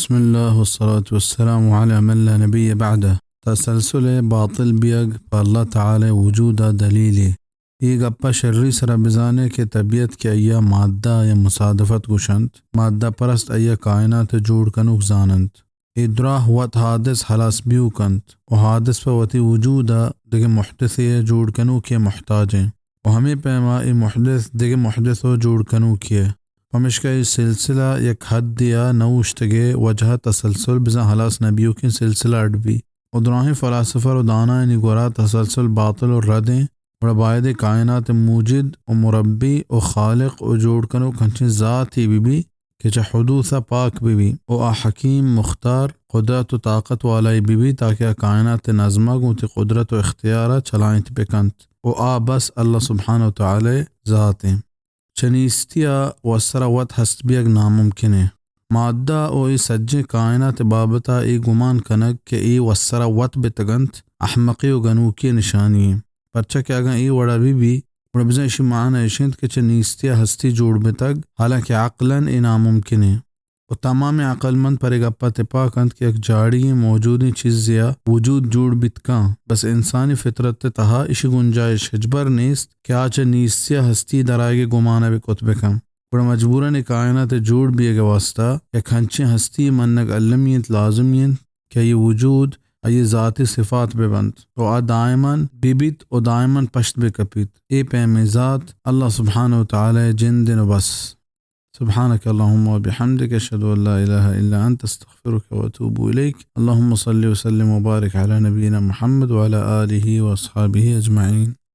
بسم اللہ والصلاة والسلام علی من لا نبی بعدہ۔ تسلسل باطل بیگ پہ اللہ تعالی وجود ء دلیلے۔ اے گپ ء شری سرا بزانے کہ طبیعت کہ آئی ء مادہ یا مصادفت گوشنت، مادہ پرست آئی ء کائنات ء جوڑ کنوک زاننت۔ اے دراہ وت حادث ہلاس بیوک انت و حادث پہ وتی وجود ء دگہ محدثے ء جوڑ کنوکے ء محتاج انت و ہمے پیما اے محدث دگہ محدث ء جوڑ کنوکے ء۔ پمشکا اے سلسلہ یک حدے ء نہ اوشتگے وجہ ء تسلسل بزاں ہلاس نہ بیوکیں سلسلہ اڈ بی و دراہیں فلاسفر و دانایانی گورا تسلسل باطل و رد انت، گڑا بایدیں کائنات ء موجد و مربی و خالق و جوڑ کنوک انچیں ذاتے بہ بی کہ چہ حدوث ء پاک بہ بی و آ حکیم، مختار، قدرت و طاقت والائے بہ بی تاکہ آ کائنات ء نظم ء گوں وتی قدرت و اختیار ء چلائینت بہ کنت و آ بس اللہ سبحانہ و تعالی ذات انت۔ چہ نیستی ء وسرا وت ہست بیگ ناممکن انت۔ مادہ و اے سجیں کائنات ء بابت ء اے گمان کنگ کہ اے وسرا وت بتگ انت، احمقی و گنوکی ء نشانی انت۔ پرچا کہ اگاں اے وڑا بہ بی، گڑا بزاں ایشی معنی ایش انت کہ چہ نیستی ء ہستی جوڑ بتگ، حالانکہ عقلاً اے ناممکن انت۔ و تمامیں عقلمند پر اے گپ ء تپاک انت کہ یک جاڑی ئیں موجودیں چیزے ء وجود جوڑ بیت کن، بس انسانی فطرت ء تہا ایشی گنجائش ہچبر نیست کہ آ چہ نیستی ء ہستی درآیگ ء گمان ء بہ کت بہ کن۔ گڑا مجبوراً اے کائنات ء جوڑ بیگ ء واستہ یک انچیں ہستی منگ المی انت، لازمی انت کہ آئی وجود آئی ذاتی صفات بہ بنت و آ دائماً بہ بیت و دائماً پشت بہ کپیت۔ اے پیمیں ذات اللہ سبحانہ و تعالی ء جند انت و بس۔ سبحانك اللهم وبحمدك، أشهد أن لا إله إلا أنت، أستغفرك وأتوب إليك. اللهم صل وسلم وبارك على نبينا محمد وعلى آله وأصحابه أجمعين.